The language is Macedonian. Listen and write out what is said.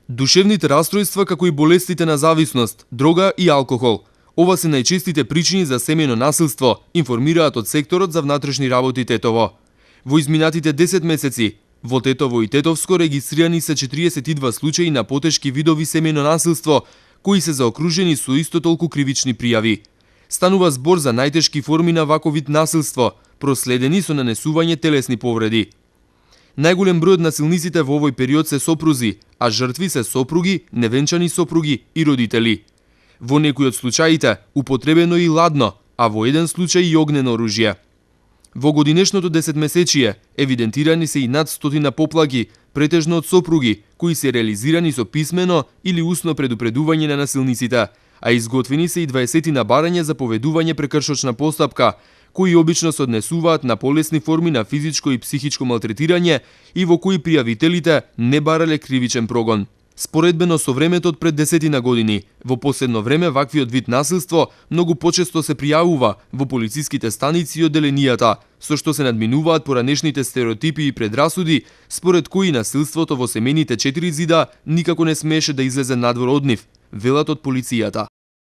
Душевните расстройства како и болестите на зависност, дрога и алкохол. Ова се најчестите причини за семејно насилство, информираат од секторот за внатрешни работи Тетово. Во изминатите 10 месеци, во Тетово и Тетовско регистрирани се 42 случаи на потешки видови семејно насилство, кои се заокружени со исто толку кривични пријави. Станува збор за најтешки форми на ваков вид насилство, проследени со нанесување телесни повреди. Најголем број од насилниците во овој период се сопрузи, а жртви се сопруги, невенчани сопруги и родители. Во некои од случаите употребено и ладно, а во еден случај и огнено оружје. Во годинешното 10-месечие евидентирани се и над 100 поплаки, претежно од сопруги, кои се реализирани со писмено или усно предупредување на насилниците, а изготвени се и 20 барања за поведување прекршочна постапка, кои обично се однесуваат на полесни форми на физичко и психичко малтретирање и во кои пријавителите не барале кривичен прогон. Споредбено со времето пред 10 години, во последно време ваквиот вид насилство многу почесто се пријавува во полициските станици и одделенијата, со што се надминуваат поранешните стереотипи и предрасуди, според кои насилството во семејните 4 зида никако не смееше да излезе надвор од нив, велат од полицијата.